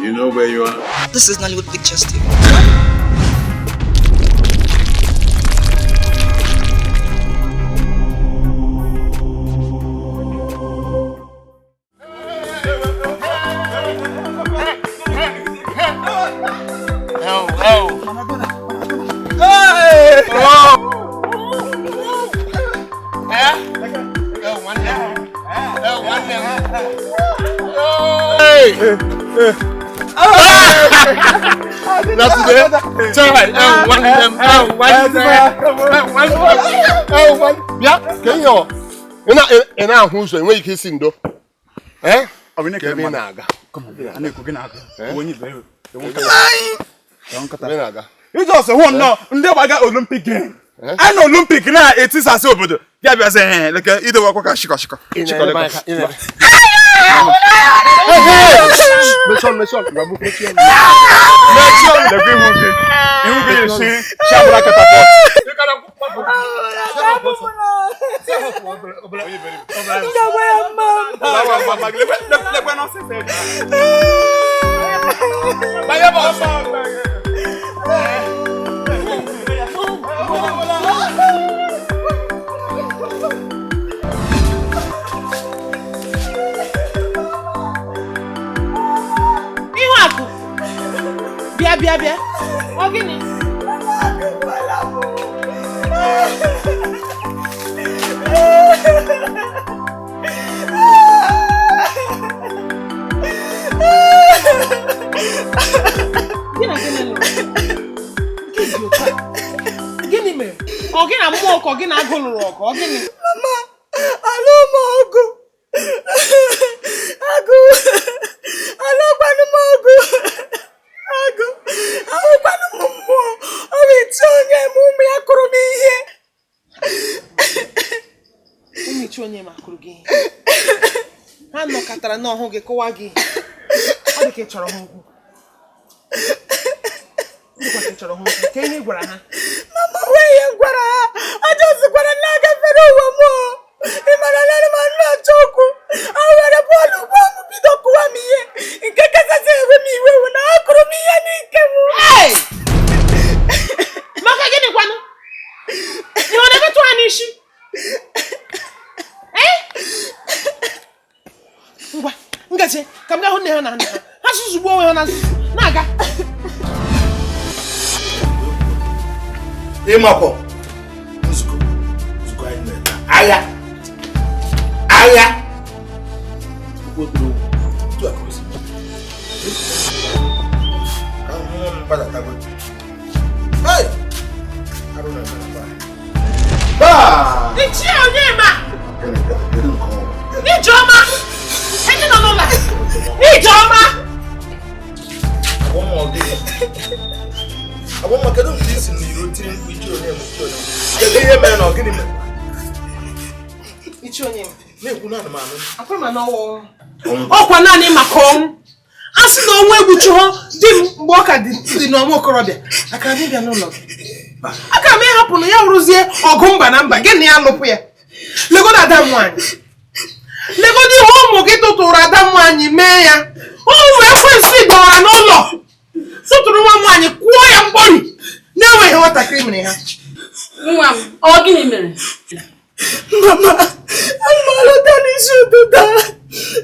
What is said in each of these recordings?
You know where you are? This is Nollywood Pictures TV. Bịa ka ihe ọ ị na-ahụ ụzọ enweghị ike isi ndo. Ka ebe ị na-aga. Ijos hụ nnọọ ndị gbaga Olympic game. A na Olympic na-etisasị obodo ya bịazi he leke idowe ọkwa ka shikọ shikọ. Ihu gị esi shabụla katapọt. Ihuaku, bịa bịa bịa. Ọ gịnị? Gị na gịnị lụrụ? Nke dị otu a. Gịnị mere? Ọ gị na mmụọ ka ọ gị na agụ lụrụ ọgụ? Ọ gịnị? Mama, alụ m ọgụ. Agụ, alụkwanụ m ọgụ. Agụ, ahụkwanụ m mmụọ. Ọ bụ iche onye m ụmụ ya kụrụ m ihe. Ụmụ ichie onye ma kụrụ gị ihe. Ha nọkọtara n'ọhụ gị kụwa gị. Ọ dị ka ị chọrọ ha okwu. Ọ dịkwa ka ị chọrọ ha okwu. Ka ihe ị gwara ha. Mama, nwee ihe m gwara ha. Ajọzikwara na agafere ụwa m o. Ị mara na anụmanụ na-achọ okwu. Ha were bọọlụ gbaa m bido kụwa m ihe. Nke kachasị ewe m iwe bụ na ha kụrụ m ihe n'ike m. Hey! Maka gịnị kwanụ? Ị ọ na-emetụ ha n'isi? Ee? Ngwa, ngaji, ka m gaa hụ nne ha na nna ha. Ha zuzugbuo onwe ha na nzuzu. Na-aga. Ịmakọ nzukọ nzukọ anyị mere taa. Agha agha okwu doro otu a ka o si. Ka mmụọ m gbadatago. Hey! Arụ na-eme na be anyị. Baa! Ichie Onyema! Gịnị ka kedu nke ọ bụ? Ijeọma! Eke nọ n'ụlọ. Ijeọma! Agwọ gịnị? Agwọ mma kedu nke i si n'iro tiri mkpu ichie onye m ichie onye m? Kedu ihe mere na ọ gịnị mere? Ichie Onyema. Na-ekwu na anụmanụ. Akwụrụ ma n'ọnwa ọnwụ. Ọkwa naanị maka ọnwụ. A sị na ọnwụ egbuchighọ di m mgbe ọ ka dị n'ọnwa okorobịa. Akara m ịbịa n'ụlọ gị. Aka m ịhapụ na ya wụrụzie ọgụ mba na mba gị na ya lụpụ ya. Legodo ada m nwaanyị. Legodo ihe ụmụ gị tụtụrụ ada m nwaanyị mee ya. Ụmụ ekwensu dọwara n'ụlọ. Tụtụrụ nwa m nwaanyị kwụọ ya mkpọri na-enweghị nwatakịrị mere ha. Nwa m, ọ gịnị mere? Mama, ana m alọta n'isi ụtụtụ a.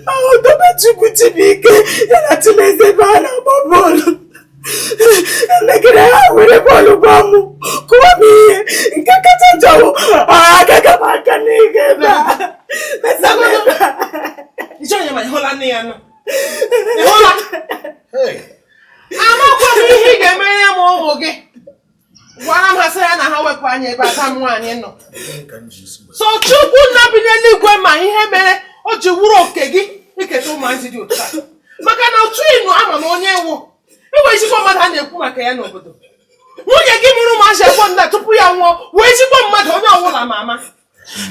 Ahụ Tobechukwu Chibuike ya na Chimezie ebe ha na-agba bọọlụ. Emegide ha were bọọlụ gbaa m, kụwa m ihe. Nke kacha njọ bụ agaghị m aka n'ihu ebe a. Mesa m ebe a. Ichie Onyema, ị hụla nne ya nọ? Ị hụla? Hey! Amakwa m ihe ị ga-emere m ụmụ gị. Gwara m ha sị ya na ha wepụ anya ebe ada m nwaanyị nọ. Gịnị ka m ji isi gbasa? So Chukwu nna bi n'eluigwe ma ihe mere o ji wuru oke gị iketa ụmụazị dị otu a. Maka na otu ịnụ ama m onye wụ. Iwe ezigbo mmadụ a na-ekwu maka ya n'obodo. Nwunye gị mụrụ ụmụazị abụọ ndị a tupu ya nwụọ wee ezigbo mmadụ onye ọwụla ma ama.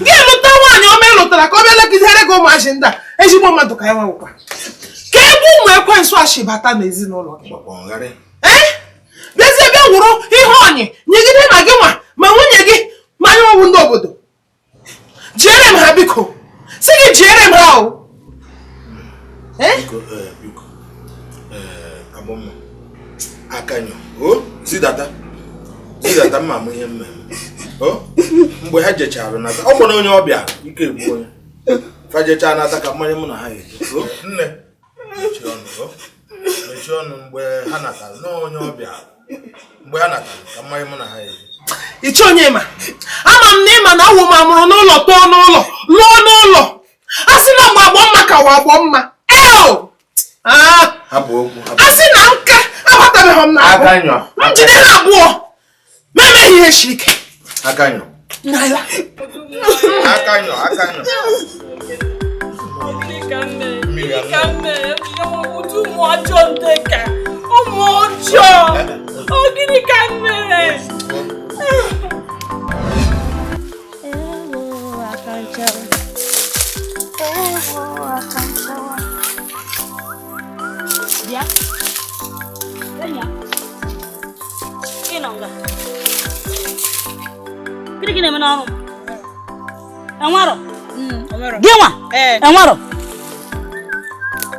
Gị lụta nwaanyị ọma ị lụtara ka ọ bịa legidere gị ụmụazị ndị a ezigbo mmadụ ka ya nwewụkwa. Ka ebe ụmụ ekwensu a si bata n'ezinụlọ gị. Gbakwa ngharị. Ee? Bịazie bịa wụrụ ihe ọnyị nyegide ma gị nwa ma nwunye gị ma anyị ọwụ ndị obodo. Jiere m ha biko. Sị gị jiere m ha o. Biko, biko. Agbọmma. Akanyo. O zidata. Zidata mma m ihe mme. O mgbe ha jechara nata. Ọ kwara onye ọbịa ike egbu onye. Fa jechaa nata ka mmanya mụ na ha eje. O nne. Mechie ọnụ. O mechie ọnụ mgbe ha natara na onye ọbịa. Mgbe ha natara ka mmanya mụ na ha eje. Iche onye ma ama m na ịma na awụ m amụrụ n'ụlọ tọọ n'ụlọ lụọ n'ụlọ a sị na mgbe agbọ mma ka wa agbọ mma a sị na nka aghọtabeghị m na abụ m jide ha abụọ ma emeghị ihe siri ike. Akanyo. Akanyo, akanyo. Ụmụ ọjọọ. Ọ gịnị ka m mere? Bịa. Ị nọ nga. Gịnị ka ị na-eme n'ọrụ m? Enwerọ? Gị nwa? Enwerọ?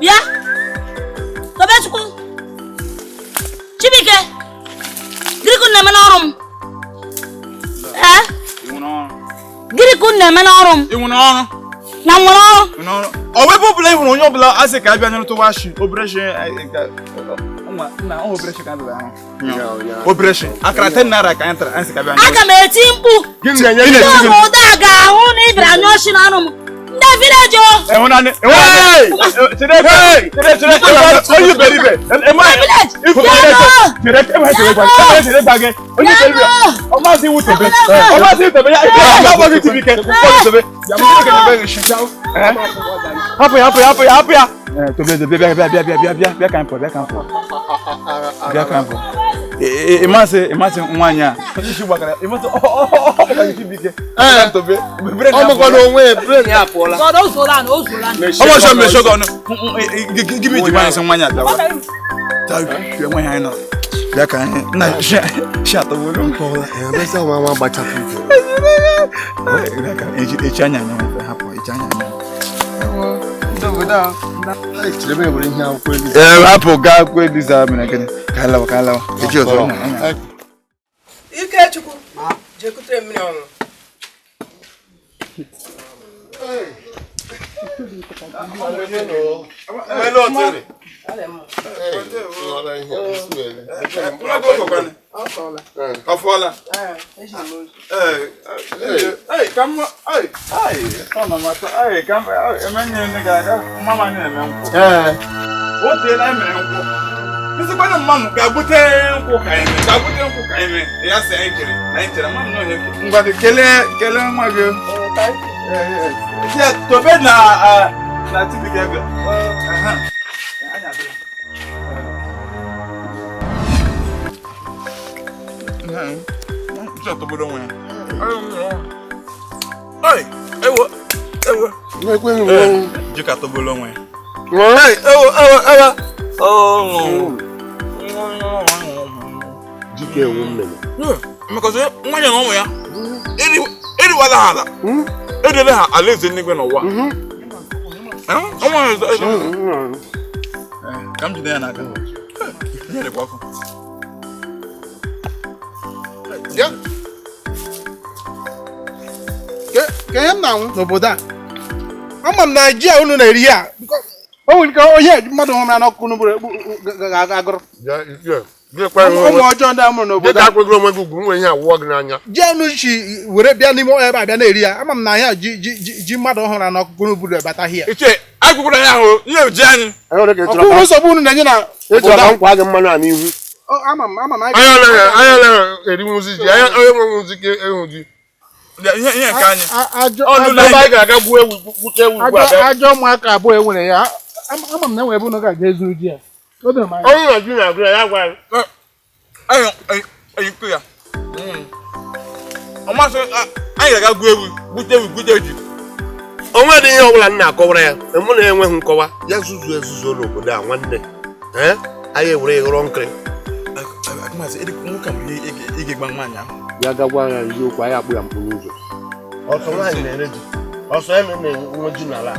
Bịa. Tobechukwu. Chibuike. Gịnị ka unu na-eme n'ọrụ m? Ee? Gịnị ka unu na-eme n'ọrụ m? Ị nwere ọrụ? Na m nwere ọrụ? Ọ wee ebe ọbụla ị hụrụ onye ọbụla asị ka abịa nyere tụwa shi operation operation akara 10 naira ka anyị tara anyị sị ka abịa. Aga m eti mkpu. Ndị obodo a ga-ahụ na ị bịara nyụọ shi n'ọrụ m. Ndị vileji o. Chere chere onye iberibe. Chere onye iberibe. Ọmasị wutebe. Ọmasị wutebe ya. Ọ Chibuike. Wutebe. Hapụ ya, hapụ ya, hapụ ya, hapụ ya. Tobe, bịa, bịa, bịa, bịa, bịa, bịa, bịa ka anyị pụọ, bịa ka anyị pụọ. Bịa ka anyị pụọ. Ịmasị nwaanyị a. Isi gbakara, ịmasị ọ Chibuike. Tobe. Ọ mụkwana onwe ya, brain ya apụọla. O zuola na, o zuola. Ọ mọchọ mmesho gị ọnụ. Gị m iji nwaanyị sị nwaanyị abịawa. Enweghị anyị nọ. Bịa ka anyị na shi atọgburu m. Emesịa nwa nwa gbachapụ ike. Bịa ka echi anya anya hapụ, echi anya anya. Hapụ gaa akwụkwọ Eliza mere gịnị? Ka anyị lawa, ka anyị lawa. Echi ọzọ. Ikechukwu, jee kutere mmiri ọṅụṅụ. Ọfọla. O teela anyị mere nkwụ. Nsikwanụ mmanụ ga-agbute nkwụ ka anyị mee, ga-agbute nkwụ ka anyị mee. Ya sị anyị chere, anyị chere mmanụ na onye. Ngwa gị kelee kelee nwa gị. Ya tobe na na Chibuike ebe. Ewo, ewo. Jika tọgbọrọ onwe ya. Ewo, ewo, ewo. Jike enwe mmemme. Maka nwa ya na ụmụ ya eriwala ha ala. Edebe ha alaeze n'igwe n'ụwa. Ka m jide ya n'aka. Nyere ọkụ. Ka ihe m na-anwụ n'obodo a. Ama m na ji a unu na-eri ya. O nwere ike onye mmadụ hụrụ n'ọkụ n'obodo agụrụ. Ụmụ ọjọọ ndị a mụrụ n'obodo a. Ji unu si were bịa n'ime ebe a bịa na-eri ya. Ama m na ya ji mmadụ hụrụ n'ọkụ n'obodo bataghị ya. Iche, agụkwara ya ahụ, ihe ji anyị. Ọkụ nsogbu unu na-enye na obodo a. Nkwa gị mmanụ a n'ihu. Ama m ama m anyị anaghị erinwuzi ji, anyị enwenwuzi ike ịhụ ji. Ihe nke anyị. Ajọ ụmụaka abụọ e nwere ya. Ama m na enwere ebe unu ga-aga ezuru ji ya. Onye na ji na-agụ ya, ya gwa anyị. Anyị kụ ya. Ọmasị anyị ga-aga gbuo ewu, gbute ewu, gbute ji. O nwere ihe ọbụla m na-akọwara ya, mụ na enweghị nkọwa. Ya zuzu ezuzu n'obodo a nwanne. Anyị ewere ịghọrọ nkịrị. Ya gagwa ya eziokwu, anyị akpụ ya mkpụrụ ụzọ. Ọsọ nwaanyị na-ere ji. Ọsọ ya na-enwe ji n'ala.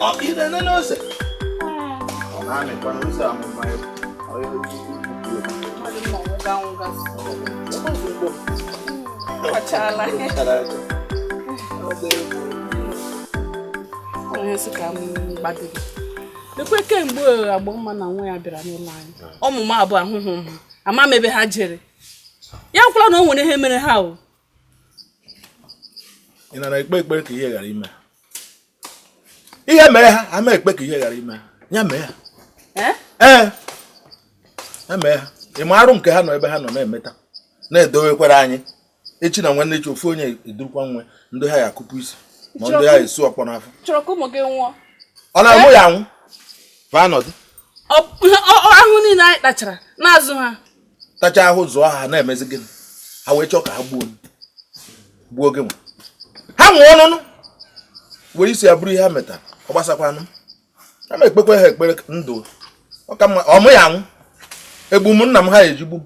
Ọ ị na-enene ose? Ọ na-amịkwa na ose amụma ya. Lekwe kemgbe Agbomma na nwa ya bịara n'ụlọ anyị. Ụmụ m abụọ ahụhụ m. Ama m ebe ha jere. Ya kwula na o nwere ihe mere ha o. Ị nara ekpe ekpere ka ihe ghara ime. Ihe mere ha, ama ekpe ka ihe ghara ime. Ya mee ha. Ee. Ya mee ha. Ị ma arụ nke ha nọ ebe ha nọ na-emeta. Na-edowekwara anyị. Echi na nwanne echi ofu onye edurukwa nwe ndị ha ya akụpụ isi ma ndị ha esu ọkpọ n'afọ. Chọrọ ka ụmụ gị nwụọ. Ọ na-amụ ya anwụ. Ahụ niile anyị tachara n'azụ ha. Tacha ahụ zụọ ha na-emezi gịnị? Ha wee chọọ ka ha gbuo gbuo gị nwa. Ha nwụọ ọnụnụ were isi ya bụrụ ihe ha metara ọ gbasakwanụ. Ha ma ekpekwe ha ekpere ndụ ọ ka mma ọ mụ ya anwụ. Egbu m nna m ha ejigbu m.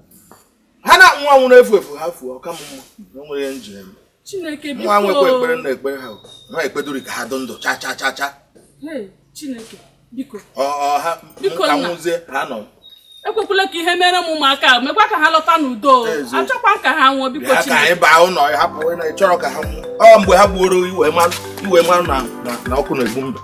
Ha na-anwụ anwụ na-efu efu ha fuo ọ ka m mma na o nwere ihe njiri eme. Chineke biko. Nwa nwekwa ekpere na ekpere ha. Ha ekpedori ka ha dụ ndụ cha cha cha cha. Chineke biko. Ọ ha ka nwụzie ha nọ. Ekwekwala ka ihe mere m ụmụaka mekwa ka ha lọta n'udo. Achọkwa ka ha nwụọ biko Chineke. Ka anyị baa ụlọ hapụ na ị chọrọ ka ha nwụọ. Ọ mgbe ha gbuoro iwe marụ na ọkụ na-egbu mbe.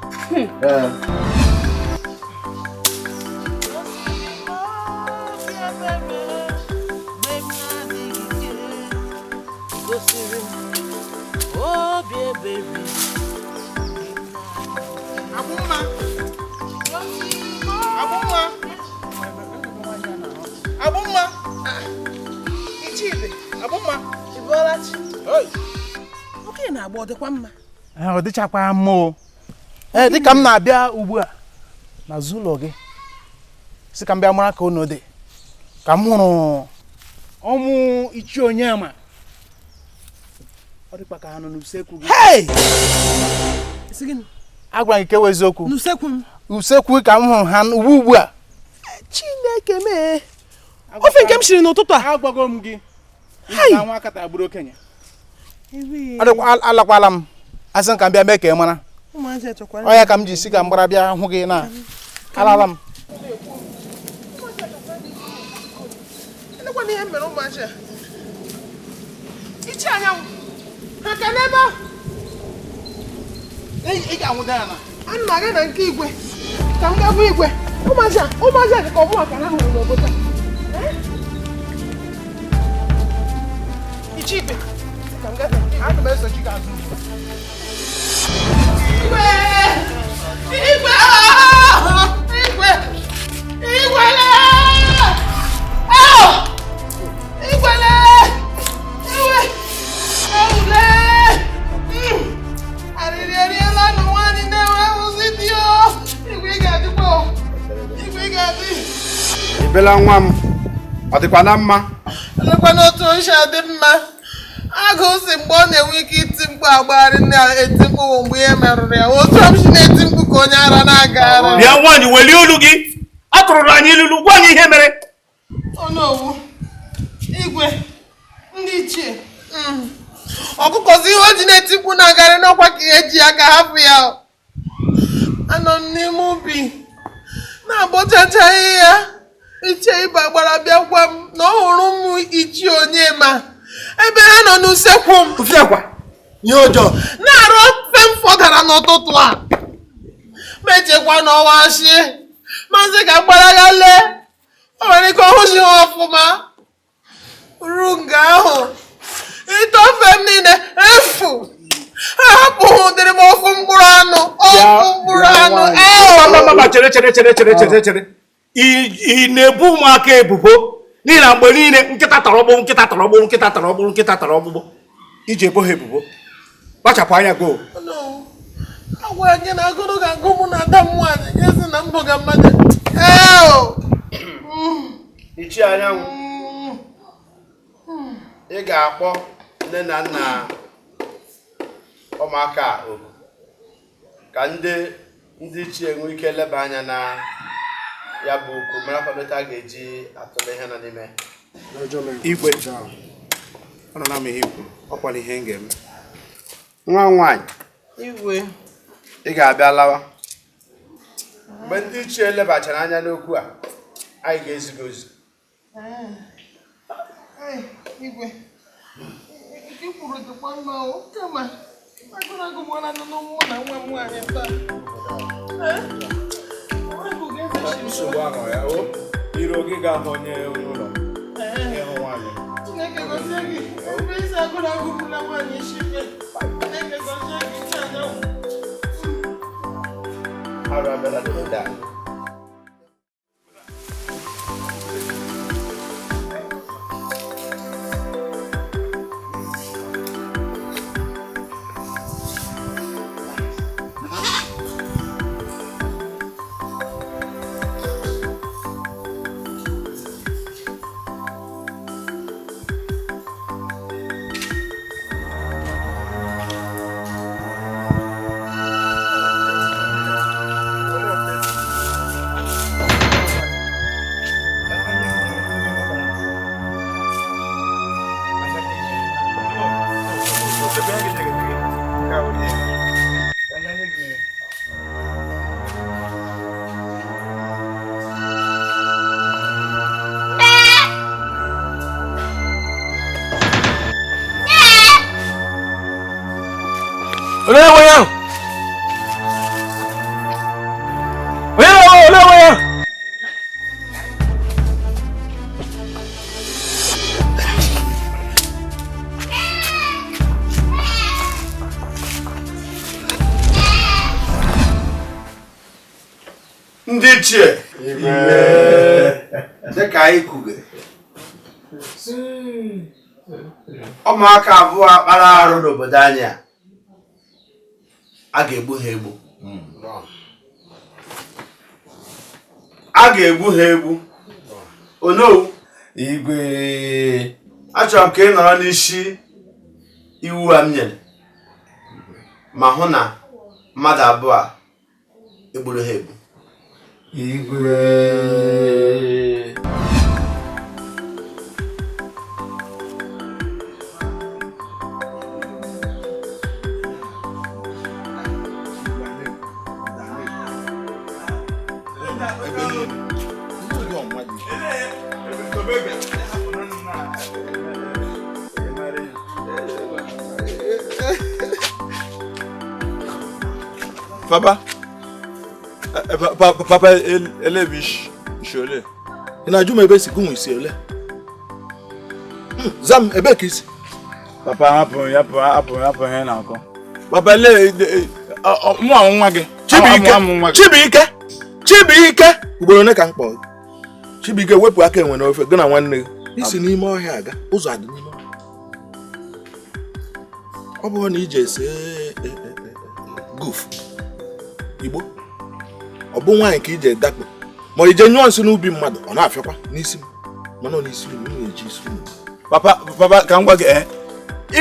Agbomma. Ichide, Agbomma, ị bọọla chi? Oke na-agba ọ dịkwa mma? Ọ dịchakwa mma o. Ee, dịka m na-abịa ugbu a n'azụ ụlọ gị, sị ka m bịa mara ka unu dị, ka m hụrụ ụmụ Ichie Onyema. Ọ dịkwa ka ha nọ n'usekwu gị. Hey! Sị gịnị? Agwara gị ka ewe eziokwu. N'usekwu m? Usekwu ka m hụrụ ha ugbu a. Chineke mee. Ofe nke m shiri n'ụtụtụ a. Agwago m gị. Na nwa akata gburu okenye. Alakwala m. Asị m ka m bịa mee ka ị mara. Ọ ya ka m ji si ka m gbara bịa hụ gị na alala m. Elekwana ihe mere ụmụazị a. Ichie Anyanwụ, ha ka n'ebe ahụ? Ị ga-anwụda ya na. Ana m aga na nke igwe ka m gaa gwa igwe. Ụmụazị a ka ọmụwa ka ha hụrụ n'obodo a. Ichie, ka m gaa na nke igwe. Ana m esochi gị azụ. Igwe! Igwe! Igwe! Igwe! Igwe! Igwe! Ewule! Arịrị eriela nụ nwaanyị na-enwe dị o! Igwe ị ga-adịkwa o! Igwe ị ga-adị! Ebela nwa m, ọ dịkwa na mma? Elekwa n'otu o si adị mma. Agụ si mgbe ọ na-enwe ike iti mkpu agbagharị na-eti mkpu mgbe ihe merụrụ ya. Otu m si na-eti mkpu ka onye ara na-aga ara. Bịa nwaanyị welie olu gị. A tụrụrụ anyị ilulu gwa anyị ihe mere. Onowu, igwe, ndị ichie, ọkụkọzi ihe o ji na-eti mkpu na-agarị n'ọkwa ka ihe ji aka hapụ ya. Anọ m n'ime ubi na-abọchachaghị ya. Ichie ịba gbara bịa gwa m na ọ hụrụ ụmụ Ichie Onyema ebe ha nọ n'usekwu m. Ihe ọjọọ. Na-arụ ofe m fọdara n'ụtụtụ a. Mechekwa n'ọnwa ashị. Masị ka mgbaraga lee. O nwere ike ọhụzi ha ọfụma. Ruo nga ahụ. Ite ofe m niile efu. Ha hapụghị ụdịrị m ofu mkpụrụ anụ. Ofu mkpụrụ anụ. Mba, chere chere chere chere chere chere. Ị na-ebu ụmụaka ebubo n'ihi na mgbe niile nkịta tọrọ ọgbụgbụ nkịta tọrọ ọgbụgbụ nkịta tọrọ ọgbụgbụ nkịta tọrọ ọgbụgbụ iji ebo ha ebubo. Kpachapụ anya go. Agwara gị na agụrụ ga-agụ mụ na ada m nwaanyị ga-esi na mbụ ga mmadụ. Ichie Anyanwụ, ị ga-akpọ nne na nna ụmụaka oku ka ndị ichie nwee ike leba anya na ya bụ okwu mara kwadota a ga-eji atụle ihe nọ n'ime. Igwe, ọ nọ na m ihe kwuru, ọ kwala ihe m ga-eme. Nwa nwaanyị. Igwe. Ị ga-abịa lawa. Mgbe ndị ichie lebachara anya n'okwu a, anyị ga-ezi gị ozi. Igwe, nke kwuru dịkwa mma o, kama agụrụ agụgbọla nụ mụ na nwa m nwaanyị taa. Nsogbu ahụ ya o, iro gị ga-ahụ onye ụlọ ịhụ nwaanyị. Chineke gọzie gị, ebe isi agụrụ agụgbula nwaanyị isi ike. Chineke gọzie gị, chi anyanwụ. Arụ abịala n'obodo a. Ndị ichie dịka anyị kwuge ụmụaka abụọ kpara arụ n'obodo anyị a ga-egbu ha egbu. A ga-egbu ha egbu. Onowu Igwe, achọrọ m ka ị nọrọ n'isi iwu a m nyere ma hụ na mmadụ abụọ a egburu ha egbu. Igwe. Papa, papa, elebi shole. Ị na-ajụ m ebe esi gụnwe isi ole? Zam ebe ka isi? Papa, hapụ hapụ ihe na-akọ. Papa, ele mụ ahụ nwa gị. Chibuike, Chibuike, Chibuike. Ugboro ole ka m kpọrọ? Chibuike, wepụ aka enwe n'ofe gị na nwanne gị. Isi n'ime ọhịa aga, ụzọ adị n'ime ọhịa. Ọ bụrụ na ije ese guf Igbo, ọ bụ nwaanyị ka ije dakpo ma ije nyụọ nsị n'ubi mmadụ ọ na-afịakwa n'isi m, mana ọ n'isi m na-eji isi m. Papa, papa, ka m gwa gị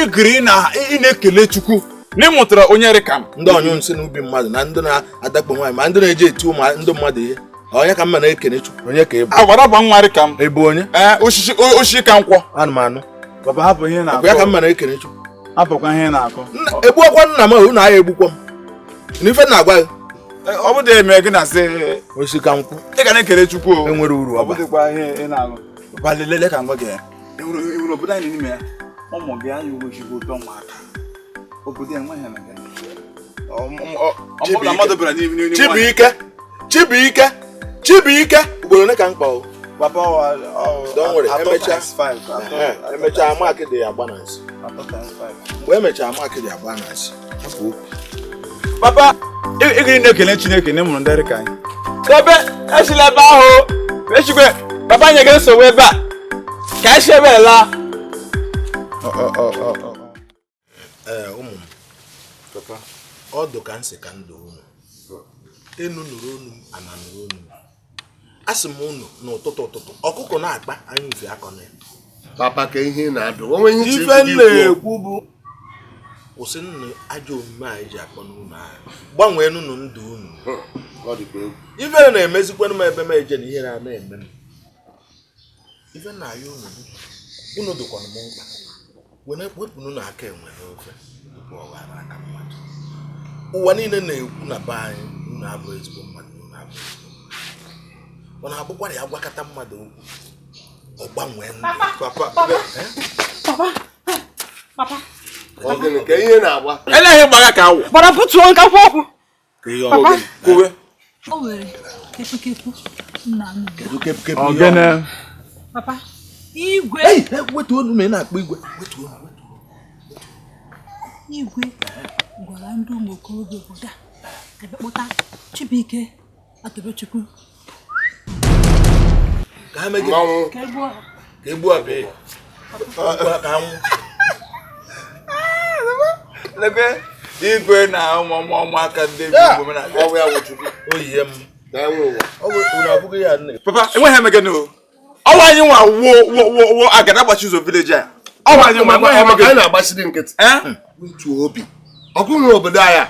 igiri na ị na-ekele Chukwu na ị mụtara onye dị ka m. Ndị ọnyụ nsị n'ubi mmadụ na ndị na-adakpo nwaanyị ma ndị na-eji eti ụmụ ndị mmadụ ihe, onye ka mma na-ekele Chukwu? Onye ka ị bụ? Agbara bụ nwa dị ka m. Ị bụ onye? Osisi osisi ka nkwọ. Anụmanụ. Papa, hapụ ihe na-akọ. Ya ka mma na-ekele Chukwu. Hapụkwa ihe na-akọ. Egbuokwa nna m, unu agha egbukwa m. N'ife na-agwa gị. Ọ bụ eme gị na sị osisi ka nkwụ. Ị ga na-ekele Chukwu o. Enwere uru ọ bụdịkwa ihe ị na-aṅụ. Papa, lele ka m gwa gị. Ewuru obodo anyị n'ime ya. Ụmụ gị anyị nwechigbo ụtọ ụmụaka. Obodo enweghị na gị. Chibuike, Chibuike, Chibuike. Ugboro ole ka m kpọọ? Papa, don't worry, emechaa maakị dị ya agba na nsị. Mgbe emechaa maakị dị agba na nsị. Hapụ okwu. Papa, ị ga na-ekele Chineke na ị mụrụ ndị dị ka anyị. Ebe esila ebe ahụ, echikwe, papa nye gị nsogbu ebe a. Ka esi ebe laa. Ee, ụmụ m, papa, ọdụ ka nsị ka ndụ unu. Enu nụrụ unu, ana nụrụ unu. Asị m unu n'ụtụtụ ụtụtụ, ọkụkọ na-akpa anyị mfe akọ na ya. Papa, ka ihe na-adụ. Onwe ihe ife na-ekwu bụ kwụsị nnu ajọ omume anyị ji akpọ n'ụlọ anyị. Gbanwee nụnụ ndụ unu. Ife na-emezikwanụ m ebe m eje na ihe na-ana eme m. Ife na-ayọ unu bụ unu dịkwanụ m mkpa. Wepụnụ na aka enwe n'ofe tupu ọ ghara aka mmadụ. Ụwa niile na-ekwu na be anyị unu abụrụ ezigbo mmadụ, unu abụrụ ezigbo mmadụ. Ọ na-abụkwara ya gwakọta mmadụ okwu, ọ gbanwee ndụ. Papa, papa. Ọ gịnị ka ihe na-agba? Eleghị mgbagha ka awụ. Gbara butuo nka kwuo okwu. Papa. Kwuwe. O nwere kepukepu nna m. Kedu kepukepu? Ọ gịnị? Papa, igwe. Ei, wetuo onu ma ị na-akpọ igwe. Wetuo onu. Igwe gwara ndị ụmụ okorobịa obodo a ka bịa kpọta Chibuike Atobechukwu. Ka ha mee gịnị? Mmanwụ. Ka e gbuo ha. Ka e gbuo ha. Ka ha nwụọ. Lekwe igwe na ụmụ ụmụaka ndị Igbo na-abịa. Ọ bụ ya wụ Chukwu. Oyiye m. Na enwe ụwa. Ọ bụ unu abụghị ya nne. Papa, enweghị emegene o. Ọwa anyị nwa wo wo wo wo agada gbachi ụzọ village a. Ọwa anyị nwa enweghị Maka emegene. anyị na-agbachiri nkịtị. Eh? Wetuo obi. Ọkụ nwe obodo anyị a.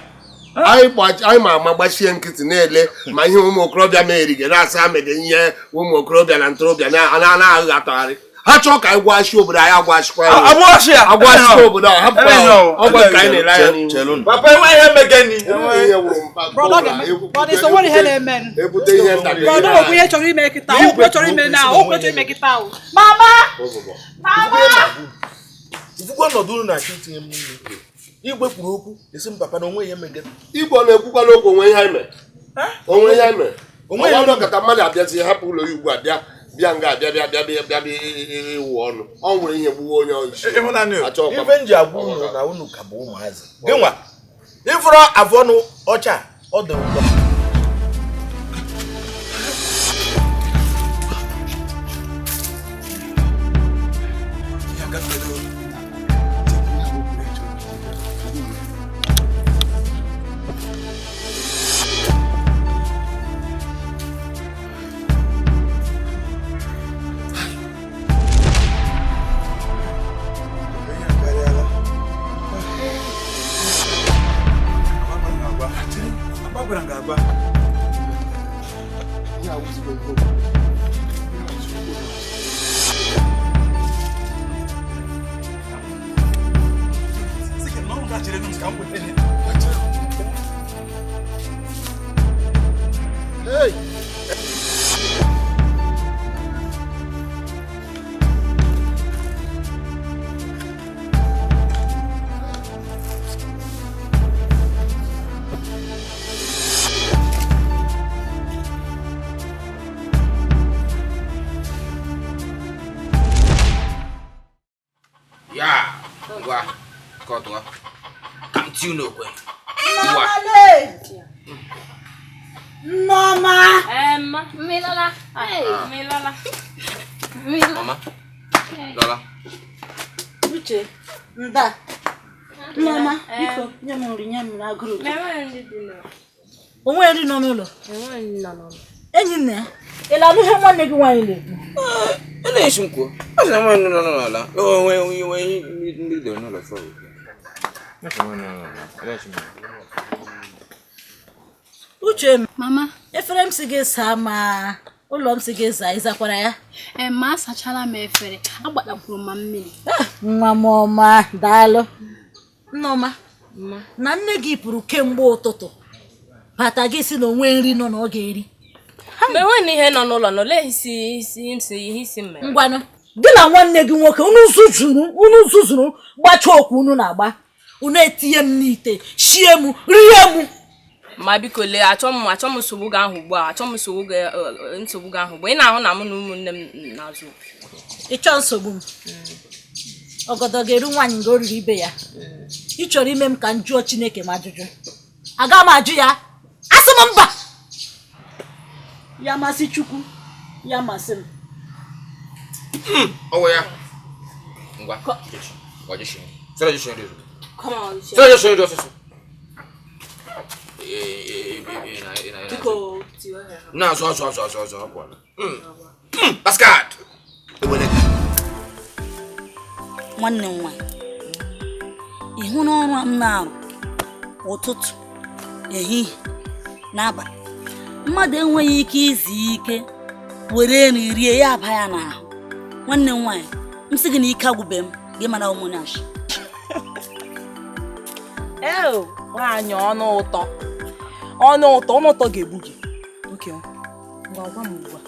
Anyị ma ama gbachie nkịtị na-ele ma ihe ụmụ okorobịa merige na-asa amege ihe ụmụ okorobịa na ntorobịa na-aghị atọgharị. Ha chọọ ka anyị gwaghachi obodo anyị agwachikwa ya. Agbụghachi ya. Agwachikwa obodo ahụ, hapụkwa ya. Ọgwa nke anyị na-ele anya n'ihu. Papa, enweghị emegene. Enweghị ihe wụrụ mpa. Brother, so what ihe na-eme? Ebute ihe ntakịrị. Brother, okwu ihe chọrọ ime kịta, okwu chọrọ ime na, okwu chọrọ ime kịta o. Mama! Mama! Ufukwu ọnọdụ unu na-achọ itinye m n'ime. Igwe kwuru okwu, esi m papa na onwe ihe megene. Igwe ọ na-ekwukwala okwu onwe ihe anyị mere. Onwe ihe anyị mere. Onwe Onwe ihe ihe ọkata mmadụ abịazi hapụ ụlọ ya ugbu a bịa bịa nga abịa bịa bịa bịa bịa bịa ịwụ ọnụ. Ọ nwere ihe gbuwe onye isi. Ịhụnanya o. Achọghịkwa m. Ife m ji agwa unu na unu ka bụ ụmụazị. Gị nwa, ịfụrụ afụ ọnụ ọcha ọ dị ụtọ. Hey! Ya, ngwa, kọtụọ. Ka m tie unu okwe. Ngwa. Nneọma! Emma, Milola. Hey, Milola. Mama, Lola. Uche, nda. Nneọma, biko, nye m nri, nye m nri, agụrụ gị. O nwere nri nọ n'ụlọ? Enyi nna ya, ị na-anụ ihe nwanne gị nwaanyị na-ekwu? Ị na-esi m kwuo. Ọ sị na nwaanyị nọ n'ụlọ. O nwe nwe ndị dị n'ụlọ fọ. Uche, mama, efere m si gị saa ma ụlọ m si gị zaa, ị zakwara ya? Ee, ma asachala m efere, agbatakwuru ma mmiri. Nwa m ọma, daalụ. Nneọma, na nne gị pụrụ kemgbe ụtụtụ bata gị si na onwe nri nọ na ọ ga-eri. Mgbe enweghị ihe nọ n'ụlọ na olee isi isi ihe isi m mere? Ngwanụ, gị na nwanne gị nwoke unu zuzuru gbachaa okwu unu na-agba, unu etinye m n'ite, shie m, rie m. Ma biko lee, achọ m nsogbu gị ahụ ugbu a, achọ m nsogbu gị ahụ ugbu a. Ị na-ahụ na mụ na ụmụnne m na-azụ. Ị chọọ nsogbu m? Ọgọdọ ga-eru nwaanyị nga o riri ibe ya. Ị chọrọ ime m ka m jụọ Chineke m ajụjụ. Aga m ajụ ya. Asị m mba. Ya masị Chukwu, ya masị m. Ọwụ ya. Ngwa. Come on. Na so. Basket. Nwanne m nwaanyị, ị hụ na ọrụ m na-arụ ụtụtụ, ehihie, n'abalị, mmadụ enweghị ike izu ike were nri rie ya aba ya n'ahụ. Nwanne m nwaanyị, m sị gị na ike agwụbe m, gị mara ụmụnashi. Nwaanyị ọnụ ụtọ. Ọnụ ụtọ, ọnụ ụtọ ga-egbu gị. Oke, ngwa gwa m ugbu a.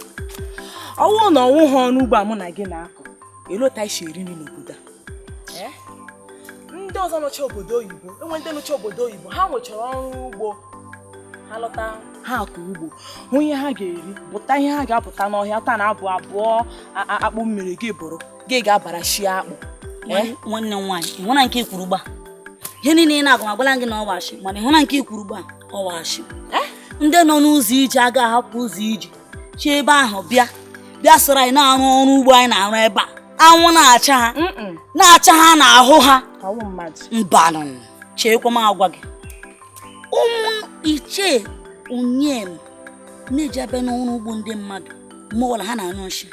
Ọwụ na ọnwụ ha ọnụ ugbo a mụ na gị na-akọ. Elu otu anyị si eri nri n'obodo a. Ndị ọzọ nọcha obodo oyibo, enwe ndị nọcha obodo oyibo, ha nwechara ọrụ ugbo. Ha lọta ha akọ ugbo, hụ ihe ha ga-eri, pụta ihe ha ga-apụta n'ọhịa taa na abụ abụọ akpụ mmiri gị bụrụ, gị ga-abara shi akpụ. Nwanne m nwaanyị, ị hụna nke i kwuru gba? Ihe niile ị na-agwa agwala gị na ọ washi, mana ị hụna nke i kwuru gba, ọ washi. Ndị nọ n'ụzọ ije aga ahapụ ụzọ ije, chi ebe ahụ bịa bịa soro anyị na-arụ ọrụ ugbo anyị na-arụ ebe a. Anwụ na-acha ha, na-acha ha n'ahụ ha. Mbanụ, cheekwa m agwa gị. Ụmụ ichie onyem na-eji abịa n'ọrụ ugbo ndị mmadụ mgbe ọbụla ha na-anyụ nshi,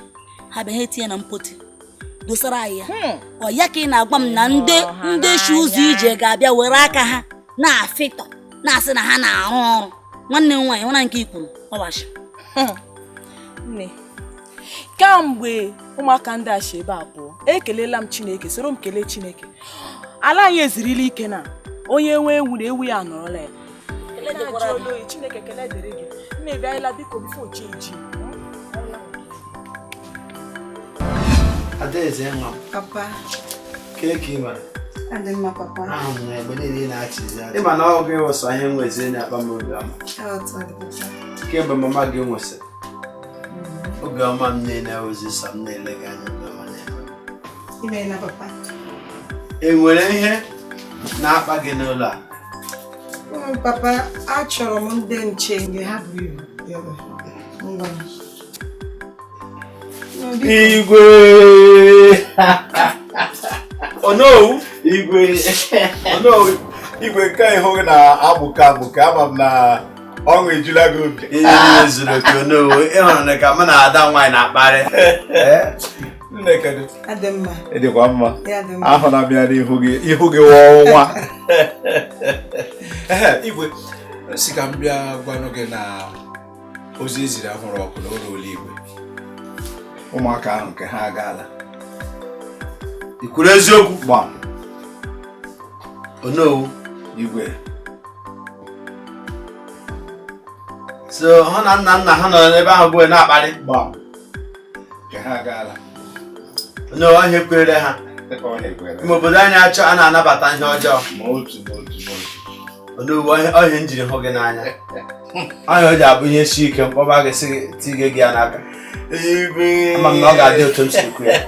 ha bịa ha etinye na mpoti dosara anyị ya. Ọ ya ka ị na-agwa m na ndị chi ụzọ ije ga-abịa were aka ha na-afịtọ na-asị na ha na-arụ ọrụ. Nwanne m nwaanyị, nwana nke i kwuru ọwashi. Nne, kamgbe ụmụaka ndị a si ebe a pụọ, ekelela m Chineke, soro m kelee Chineke. Ala anyị ezirila ike na onye nwe ewu na ewu ya anọrọla ya. Chineke kele dịrị gị. Nne bịa biko bifo chi eji. Adaeze nwa m. Papa. Kee ka ị mara? Adị mma papa. Ahụ m na egbe niile ị na-achịzi achị. Ị ma na ọ gị wụsọ ihe nwezi na-akpa m obiọma. Kemgbe mama gị nwụsịrị, obiọma m niile ozi sọ m na-ele gị anya obiọma na-eme. Imeela papa. E nwere ihe na-akpa gị n'ụlọ a? Papa, achọrọ m ndị nche mgbe ha buru ibu. Ngwa. Igwe! Onowu! Igwe! Onowu! Igwe nke ịhụ gị na-agbụke agbụke, ama m na ọṅụ ejula gị obi. Ihe zuru oke Onowu, ị hụrụ na ka mụ na ada nwaanyị na-akparị. Nne kedu? Adị mma. Ị dịkwa mma. Ya dị mma. Ahụla m ya n'ihu gị, ihu gị wụọ nwa. Igwe, si ka m bịa gwanụ gị na ozi eziri ahụrụ ọkụ na ụlọ igwe. Ụmụaka ahụ nke ha agaala. I kwuru eziokwu? Gbam. Onowu. Igwe. So ha na nna nna ha nọ n'ebe ahụ bụ na-akparị. Gbam. Nke ha agaala. Onowu, ọhịa ekwere ha. Ime obodo anyị achọ a na-anabata ihe ọjọọ. Ma otu ma otu ma otu. Onowu, ọhịa njiri hụ gị n'anya. Ọhịa o ji abụ ihe si ike mkpọba gị si tige gị ya n'aka. Igwe. Ama m na ọ ga-adị otu m siri kwu ya.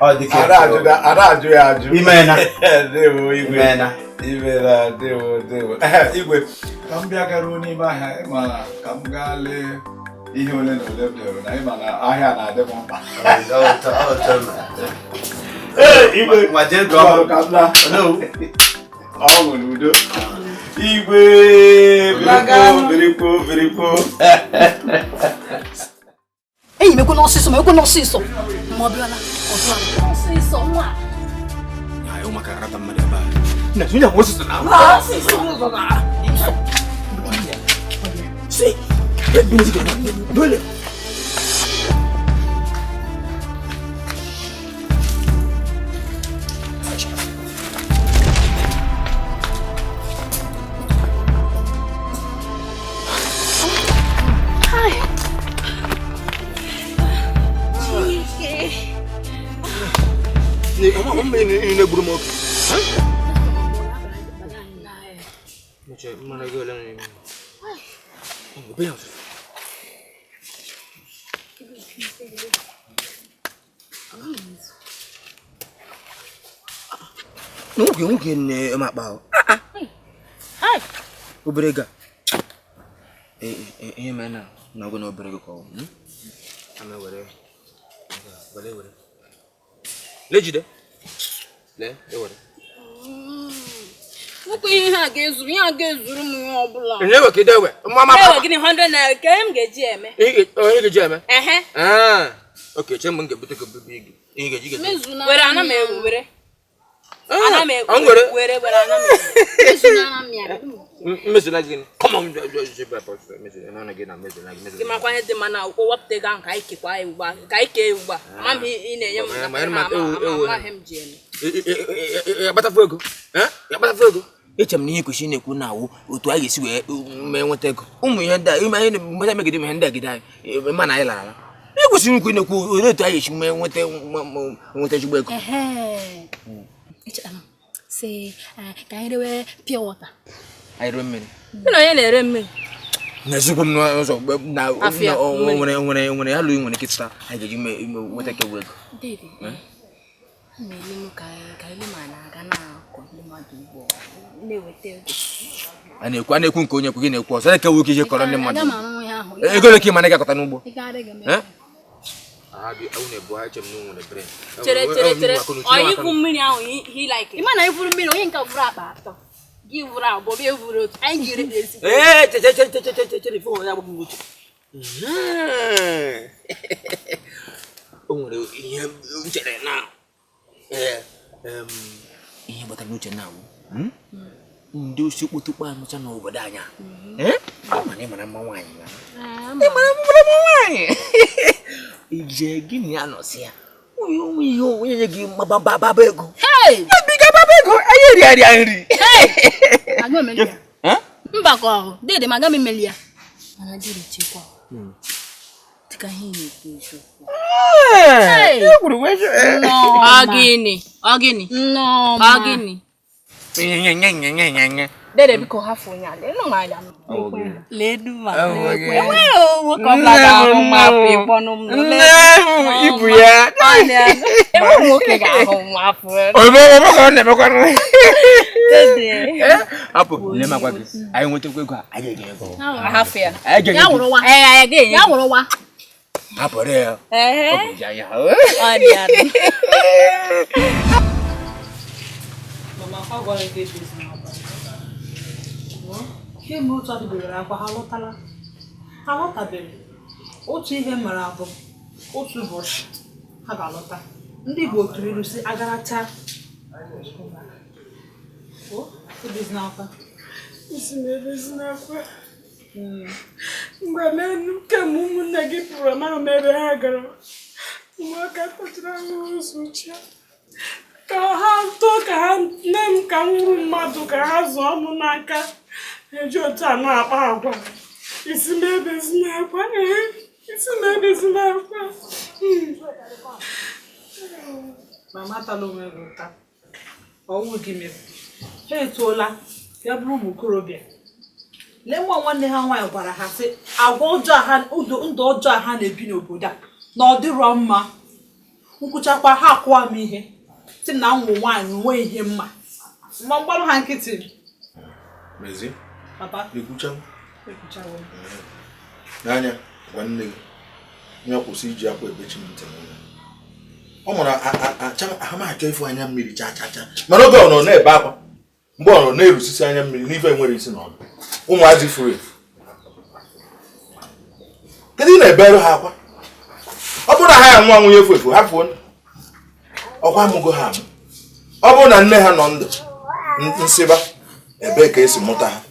Ọ dị ka Ada ajụ ya ajụ. Imeela. Ndewo igwe. Imeela. Imeela, ndewo ndewo. Igwe, ka m bịa garuo n'ime ahịa ịma ka m gaa lee ihe ole na ole m dere na ịma na ahịa na-adị m mkpa. Ee, igwe. Ma jee gụọ. Ka m laa. Onowu. Ọṅụ na udo. Igwe, birikpo, birikpo, birikpo. Enyi m ekwe n'ọsịsọ, ma ekwe n'ọsịsọ. Ma ọ bịala, ọ bịala. Ọsịsọ nwa. Ya, ụmụaka arata mmadụ ebe a. Nna, nwunye ahụ ọsịsọ na. Ọsịsọ ụzọ na. Si. Dole. Nwoke na-eme akpa ahụ. Obere ga. Ihe mere na ọgụ na obere gị ka ọ bụ. Ama were. Were were. Lee jide. Lee, ewere. Nwoke ihe a ga-ezuru, ihe a ga-ezuru m ihe ọ bụla. Ị na-ewe ka ị dewe. Mama. Ewe gịnị 100 naira ka m ga-eji eme? Ị ga-eji eme? Ehe. Ah. Okay, che m ga-ebute ka obibi gị. Ị ga-eji ga-eji. Were ana m ewu were. Ana m ewu were were ana m ewu. Mezuna m ya. Mezuna gịnị? Come on, mezuna gị na mezuna gị mezuna. Gị makwa ihe dị mma na o wepụta ego ahụ ka anyị kekwa ya ugbu a, ka anyị kee ya ugbu a. Ama m ị na-enye m ewu amaghị m ji eme. Ya gbatafu ego. Eh? Ya gbatafu ego. Eche m na ihe kwesịrị na-ekwu na awụ otu anyị ga-esi wee mee nweta ego. Ụmụ ihe ndị a ime anyị mgbe megide ihe ndị a gide anyị ma na anyị lara ala. Ihe kwesịrị ikwu na-ekwu olee otu anyị ga-esi mee nweta nweta ezigbo ego. Ka anyị rewe pure water. Anyị rewe mmiri. Mụ na onye na-ere mmiri. Na-ezikwu m n'ụzọ na nwere nwere ya lụghị nwere nkịta anyị ga-eji nweta kegbu ego. A na-ekwu nke onye ekwu gị na-ekwu ọzọ na-ekewu ike ihe kọrọ ndị mmadụ. Ego ole ka ị ma na ị ga-akọta n'ugbo? Chere chere ọ ikwu mmiri ahụ he like. Ị ma na ifuru mmiri onye nke vụrụ akpa atọ. Gị vụrụ abụọ bịa vụrụ otu anyị ga-ere ezigbo. Ee chere chere chere chere chere ife onye agbapụ uche. O nwere ihe m chere na ihe gbatara n'uche na awụ ndị osi okpotokpo anụcha n'obodo anyị mana ị mara mma nwaanyị na ị mara mma nwaanyị ije gịnị ya nọsị ya onwe ihe onye nye gị mababa ego ebiga baba ego anyị eri nri mba ka ọhụ dede ma aga m emeli ya mana dịrị chekwa dịka ihe na-ekwu eziokwu. Ọ gịnị? Ọ gịnị? Dede biko hafụ onye a leenụ m anya. Leenụ m anya. Enweghị nwoke ọbụla ga-ahụ m afọ ịkpọnụ m. Nne m ibu ya. Enweghị nwoke ga-ahụ m afọ. Ome ka ọ na-emekwanụ. Hapụ nne m agwa gị anyị nwetakwa ego a anyị ga-enye ego. Hafụ ya. Ya wụrụ wa. Ya wụrụ wa. Hapụrụ ya. Ọ bụ ji anya. Ọ dị ya. Mama, ọ gwara gị ebe kemgbe otu adịbere akwa ha lọtala ha lọtabere otu ihe mara abụ otu ụbọchị ha ga-alọta. Ndị Igbo tụrụ ilu sị agaracha mgbe lenu kemgbe ụmụnne gị pụrụ amaghị m ebe ha gara. Ụmụaka tachara ahụhụ zụchia ka ha too ka ha nne m ka m wuru mmadụ ka ha zụọ m n'aka eji otu a na-akpa agwa isi m ebezi n'akwa isi m ebezi n'akwa. Mama atala onwe gị ụta ọnwụ gị mere ha etoola ya bụrụ ụmụ okorobịa. Lee nwa nwanne ha nwaanyị gwara ha sị agwa ọjọọ ha ndụ ọjọọ ha na-ebi n'obodo a na ọ dịrọ mma. Nkwụchakwa ha akụwa m ihe sị m na nwụ nwaanyị nwee ihe mma ma mgbarụ ha nkịtị. Mezi, papa ekwuchawo ekwuchawo n'anya gwa nne gị ya kwụsị iji akwa ebechi m ntị n'ụlọ. Ọ mụrụ ha ma achọ ịfụ anya mmiri cha cha cha mana oge ọ nọ na-ebe akwa mgbe ọ nọ na-erusisi anya mmiri n'ife nwere isi na ọdụ ụmụazị furu efu. Kedu ị na-eberụ ha akwa? Ọ bụrụ na ha ya nwa nwunye efu efu ha fuo ọkwa amụgo ha amụ. Ọ bụrụ na nne ha nọ ndụ nsịba ebee ka esi mụta ha?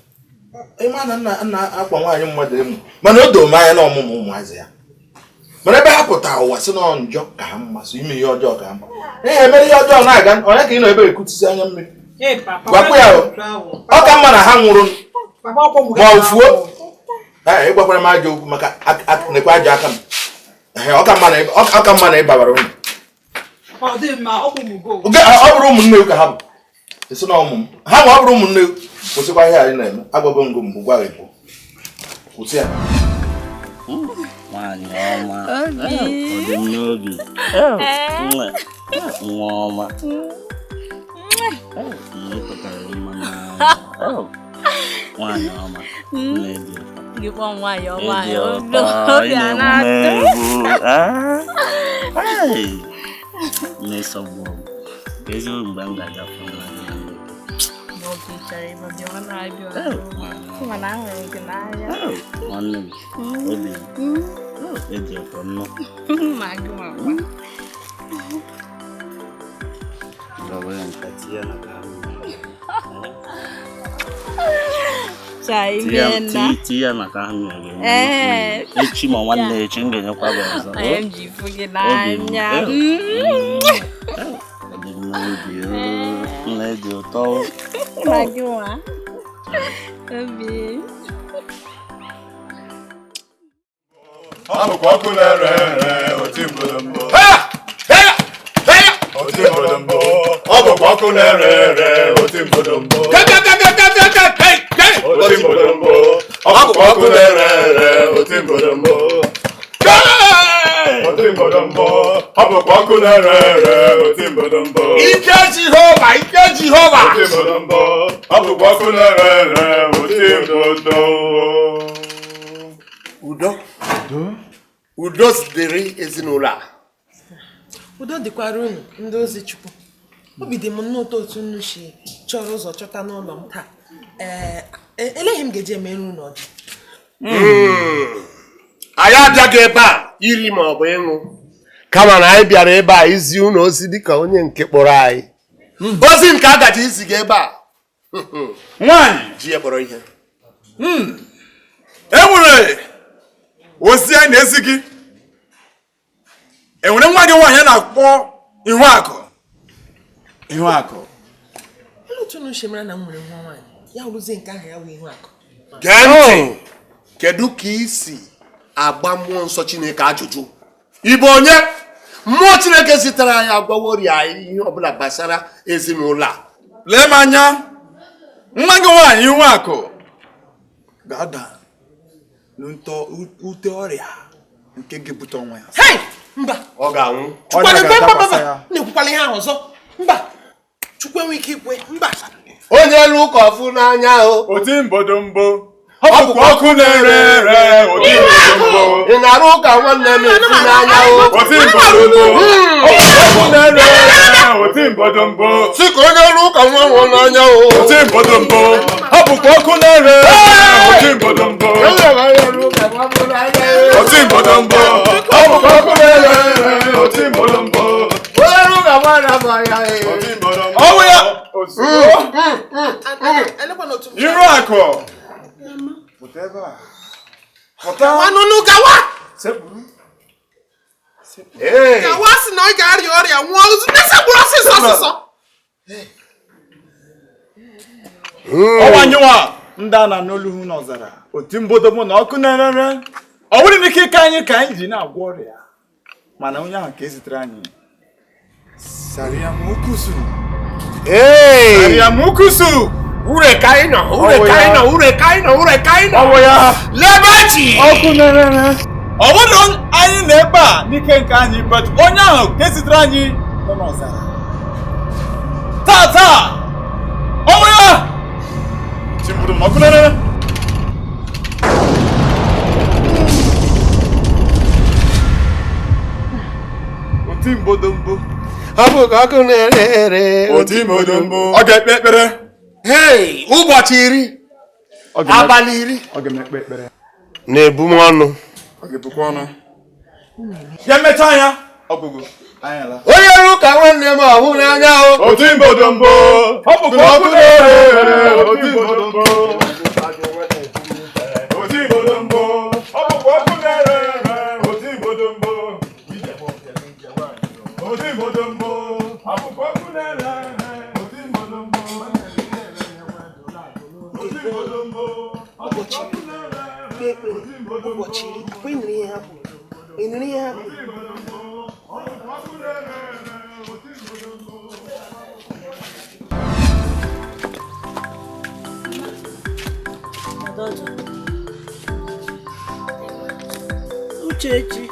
Ịma na nna akwa nwaanyị mmadụ emu mana o doo m anya na ọmụmụ ụmụazị ya mana ebe ha pụtara ụwa sị na njọ ka ha mma so ime ihe ọjọọ ka ha mma ihe emere ihe ọjọọ na-aga onye ka ị nọ ebe ekutisi anya mmiri gwakwa ya ọ ka mma na ha nwụrụ ma ọ fuo ịgwakwara m ajọ okwu maka nekwa ajọ aka m ọ ka mma na ịbabara ụnụ ọ bụrụ ụmụnne ka ha bụ esi na ọmụmụ ha ma ọ bụrụ ụmụnne kwụsịkwa ihe anyị na-eme agwago ngo mbụ gwa gị bụ kwụsị ya. Nwaanyị ọma ọ dị m n'obi nwa ọma pụtara mma nwaanyị ọma na-esogbu ezigbo mgbe m ga-agafe nwanne m obi eji ụtọ nnọọ tinye maka ahụ echi ma nwanne echi m ga-enyekwa gị ọzọ. Obi m n'obi. Nne dị ụtọ. Ma gị nwa. Obi. Ọ bụkwa ọkụ na-ere ere oti mbolombo. Oti mbolombo. Ọ bụkwa ọkụ na-ere ere oti mbolombo. Oti mbolombo. Ọ bụkwa ọkụ na-ere ere oti mbolombo. Oti mbolombo. Ọ bụkwa ọkụ na-ere ere oti mbolombo. Ike Jehova, ike Jehova. Oti mbolombo. Ọ bụkwa ọkụ na-ere ere oti mbolombo. Udo. Udo dịrị ezinụlọ a. Udo dịkwara unu ndị ozi Chukwu. Obi dị m nnọọ ụtọ otu unu si chọrọ ụzọ chọta n'ụlọ m taa. Ee, eleghị m ga-eji emere unu ọjị. Anyị abịaghị ebe a iri ma ọ bụ ịṅụ, kama na anyị bịara ebe a izi unu ozi dịka onye nke kpọrọ anyị. Ozi nke a gaji izi gị ebe a. Nwaanyị ji ya kpọrọ ihe. E nwere ozi anyị na-ezi gị. E nwere nwa gị nwaanyị a na-akpọ Ihuakụ. Ihuakụ. Olee otu unu si mara na m nwere nwa nwaanyị? Ya wụrụzie nke ahụ ya wụ Ihuakụ. Gee ntị. Kedu ka i si agba mmụọ nsọ Chineke ajụjụ? Ị bụ onye? Mmụọ Chineke zitere anyị agwawori anyị ihe ọbụla gbasara ezinụlọ a. Lee m anya, nwa gị nwaanyị Ihuakụ ga-ada n'ụtọ ute ọrịa nke ga-ebute ọnwa ya. Hei! Mba! Ọ ga-anwụ. Chukwu ekwe mba mba na-ekwukwala ihe ahụ ọzọ. Mba! Chukwu enwe ike ikwe. Mba! Onye elu ụka ọfụ n'anya o. Oti mbodombo. Ọ bụkwa ọkụ na-ere ere oti mbodombo. Ị na-arụ ụka nwanne m efu n'anya o. Oti mbodombo. Ọ bụkwa ọkụ na-ere ere oti mbodombo. Sị ka onye elu ụka nwa nwụọ n'anya o. Oti mbodombo. Ọ bụkwa ọkụ na-ere ere oti mbodombo. Oti mbodombo. Ọ bụkwa ọkụ na-ere ere oti mbodombo. Onye elu ụka nwa na-abụ ya e. Oti mbodombo. Ọ bụ ya. Ihuakụ. Pụta ebe a. Pụta. Nwanụnụ gawa! Sekpuru. Gawa sị na ọ ga-arịa ọrịa nwụọ na-esekpuru ọsịsọ ọsịsọ. Ọnwa anyịnwa ndị a na-anụ olu hụ n'ọzara oti mbodombo na ọkụ na-erere. Ọ bụrụ na ike ike anyị ka anyị ji na-agwọ ọrịa, mana onye ahụ ka e zitere anyị. Sariamukusu. Sariamukusu. Ure ka anyị nọ, ure ka anyị nọ, ure ka anyị nọ, ure ka anyị nọ. Ọ bụ ya. Lebachi! Ọkụ na-erere. Ọ bụrụ anyị nọ ebe a n'ike nke anyị, but onye ahụ ka e zitere anyị nọ n'ọzara. Taa taa! Ọ bụ ya! Timbudu ọkụ na-erere. Oti mbodombo. Ọ bụ ka ọkụ na-ere ere. Oti mbodombo. Ọ ga-ekpe ekpere. Hei, ụbọchị 10, abalị 10. Ọ ga-ekpe ekpere. Na-ebu m ọnụ. Ọ ga-ebukwa ọnụ. Ya mechaa ya. Ọgwụgwụ. Onye elu ụka nwanne m ọhụ n'anya o. Oti mbodombo. Ọ bụkwa ọkụ na-ere ere. Oti mbodombo. Oti mbodombo. Ọ bụkwa ọkụ na-ere ere. Oti mbodombo. Oti mbodombo. Ọ bụkwa ọkụ na-ere ere. Oti mbodombo. Oti mbodombo. Ụbọchị 10, ụbọchị 10, kwa ị nụrụ ihe ha kwuru. Ị nụrụ ihe ha kwuru. Uchechi,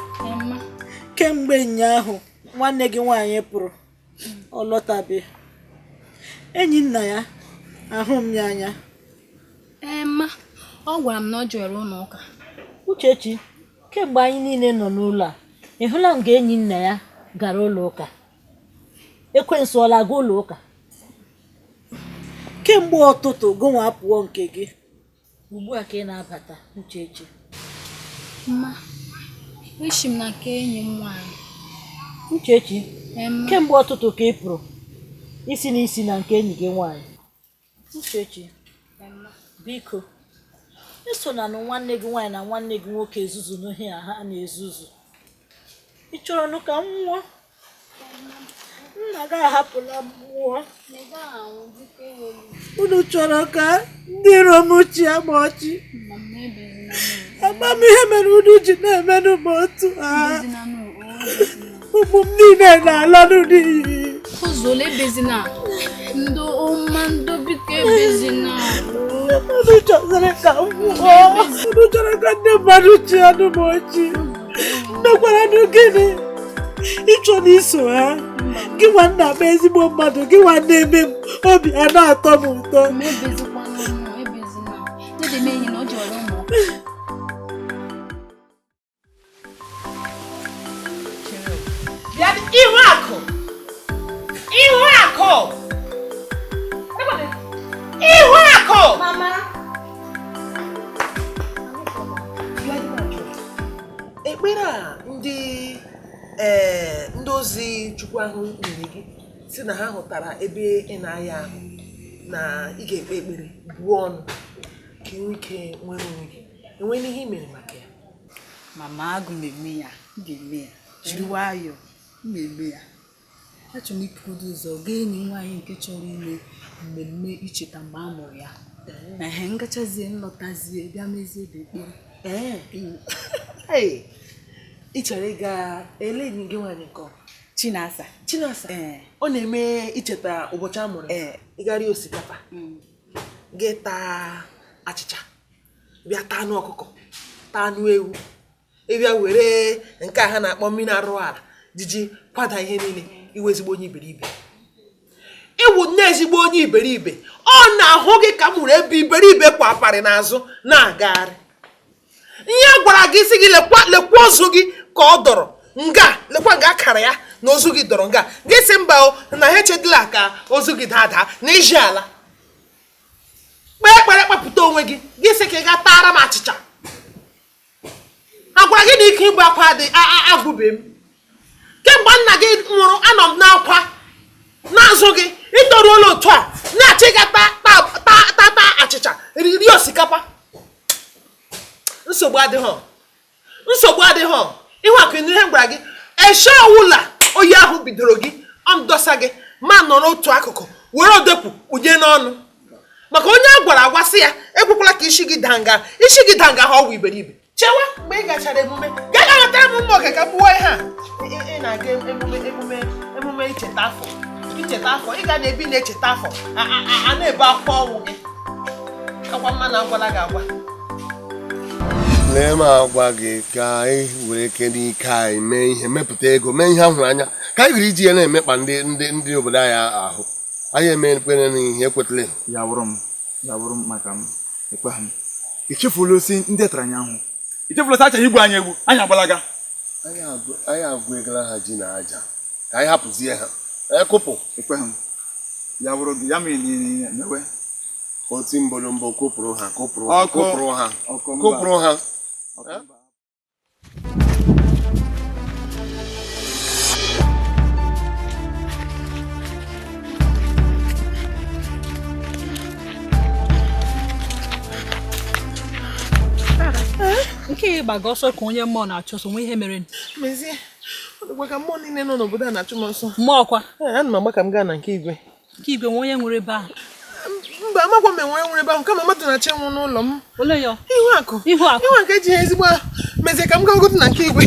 kemgbe ụnyaahụ nwanne gị nwaanyị pụrụ, ọ lọtabe. Enyi nna ya ahụ m ya anya. Emma, ọ gwara m na ọ jere ụlọ ụka. Uchechi, kemgbe anyị niile nọ n'ụlọ a, ị hụla nga enyi nna ya gara ụlọ ụka? Ekwensu ọ na-aga ụlọ ụka? Kemgbe ụtụtụ gụnwa pụọ nke gị, ugbu a ka ị na-abata. Uchechi. Mma, eshi m na nke enyi m nwaanyị. Uchechi, kemgbe ụtụtụ ka ị pụrụ isi n'isi na nke enyi gị nwaanyị. Uchechi, biko, esona na nwanne gị nwaanyị na nwanne gị nwoke ezuzu n'ohi a ha na-ezuzu. Ị chọrọ nụ ka m nwụọ? Nna gị ahapụla m nwụọ. Unu chọrọ ka ndị iro m chịa m ọchị. Ama m ihe mere unu ji na-emenụ m otu a. Ụmụ m niile na-alanụ n'iyi. Ụzọla ebezina. Ndo ọma ndo biko ebezina. Unu chọziri ka m nwụọ. Unu chọrọ ka ndị mmadụ chịanụ m ọchị. Mmekwaranụ gịnị? Ịchọ na iso ha. Gị nwa nna m ezigbo mmadụ, gị nwa na-eme m obi a na-atọ m ụtọ. Ihu akụ! Ihu akụ! Ihu akụ! Mama! Ekpere a ndị ndị ozi Chukwu ahụ nyere gị si na ha hụtara ebe ị na-aya ahụ na ị ga-ekpe ekpere buo ọnụ ka ị nwee ike nwere onwe gị. Enweghị ihe ị mere maka ya. Mama, agụ m eme ya, m ga-eme ya. Jiri nwayọọ, m ga-eme ya. Achọrọ m ibugodo ụzọ gaa enyi nwaanyị nke chọrọ ime mmemme icheta mgbe a mụrụ ya. Na ihe ngachazie nlọtazie bịa mezie dị ekpere. Ee, ị chọrọ ịga ele enyi gị nwaanyị nke ọ? Chinasa. Chinasa? Ọ na-eme icheta ụbọchị a mụrụ ya. Ị gara osikapa, gị taa achịcha, bịa taa anụ ọkụkọ, taa anụ ewu, ị bịa were nke a ha na-akpọ mmiri arụ ala jiji kwada ihe niile, iwe ezigbo onye iberibe. Ịwụ nne ezigbo onye iberibe. Ọ na-ahụ gị ka m hụrụ ebe iberibe kwa aparị n'azụ na-agagharị. Ihe a gwara gị sị gị lekwa lekwa ozu gị ka ọ dọrọ nga, lekwa nga akara ya na ozu gị dọrọ nga, gị sị mba o na ha echedila ka ozu gị daa daa na iji ala. Kpee ekpere kpepụta onwe gị, gị sị ka ị gaa tara m achịcha. A gwara gị na ike ịbụ akwa dị agwụbe m. Kemgbe nna gị nwụrụ anọ m n'akwa n'azụ gị, ịtoruola otu a na-achọ ịga tata achịcha rie osikapa. Nsogbu adịghọ, nsogbu adịghọ. Ihu akụ ihe m gwara gị, eshe ọwụla oyi ahụ bidoro gị, ọ m dọsa gị ma nọ n'otu akụkụ were odekwu kpunye n'ọnụ. Maka onye a gwara agwa sị ya ekwekwala ka isi gị daa nga, isi gị daa nga ha ọwụ iberibe. Chewa mgbe ị gachara emume, gaa ga ghọtara m mma oge ka gbuo ihe a. Ị na-aga emume emume emume icheta afọ, icheta afọ, ị ga na-ebi na-echeta afọ, a na-ebe akwa ọnwụ gị. Akwa mma na agwala gị agwa. Lee m agwa gị ka anyị were ike n'ike anyị mee ihe, mepụta ego, mee ihe ahụrụ anya, ka anyị ghara iji ya na-emekpa ndị obodo anyị ahụ. Anyị emekwere n'ihe ekwetala. Ya wụrụ m maka m ekweghị m. Echefula osi ndị tara anyị ahụ. Echefula osi achaghị igbu anyị egbu, anyị agbalaga. Anyị agwegala ha ji na aja ka anyị hapụzie ha. Anyị kụpụ. Ekweghị m. Ya wụrụ gị, ya mere niile mewe. Oti mbolombo kụpụrụ ha, kụpụrụ ha, kụpụrụ ha, kụpụrụ ha. Nke ịgbaga ọsọ ka onye mmụọ na-achọ ọsọ, nwe ihe mere. Mezie, ọ dịkwa ka mmụọ niile nọ n'obodo a na-achụ m ọsọ. Mmụọ kwa? Ee, ana m agba ka m gaa na nke igwe. Nke igwe nwe onye nwere ebe ahụ? Mba, amakwa m enwere nwere ebe ahụ, kama mmadụ na-achọ ịnwụ n'ụlọ m. Ole ya? Ihu akụ. Ihu akụ. Ihu akụ ejighị ezigbo ahụ. Mezie ka m gaa gote na nke igwe.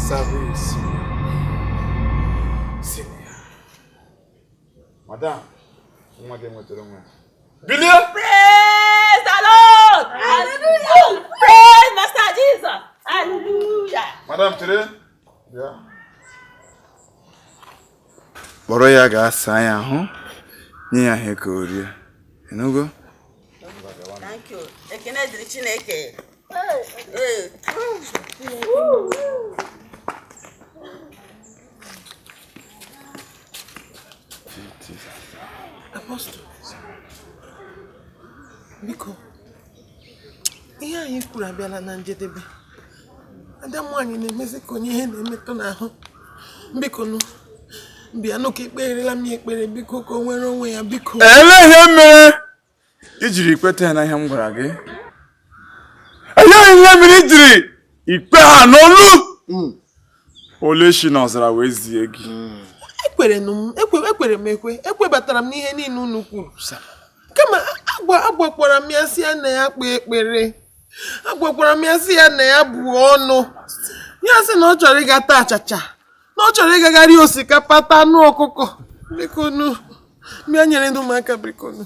Service Senior. Madam, nwa gị nwetara onwe ya. Bilie! Praise the Lord! Hallelujah! Praise Master Jesus! Hallelujah! Madam, chere. Bịa. Kpọrọ ya gaa saa ya ahụ, nye ya ihe ka o rie. Ịnụgo? Thank you. Ekene dịrị Chineke. Apostle, biko, ihe anyị kwuru abịala na njedebe. Ada m nwaanyị na-emezi ka onye ihe na-emetụ n'ahụ. Biko nụ, bịanụ ka ekperela m ya ekpere, biko ka o nwere onwe ya, biko. Ele ihe mere i jiri kweta ya na ihe m gwara gị? Ele ihe mere i jiri ikpe ha n'olu? Ole si n'ọzara wee zie gị? Ekwere m ekwe, ekwebatara m n'ihe niile unu kwuru. Kama agwakwara m ya si ya na ya kpee ekpere. Agwakwara m ya si ya na ya buo ọnụ. Ya sị na ọ chọrọ ịga taa achacha, na ọ chọrọ ịgagharị osikapa taa anụ ọkụkọ. Biko nụ, bịa nyere ndị ụmụaka, biko nụ.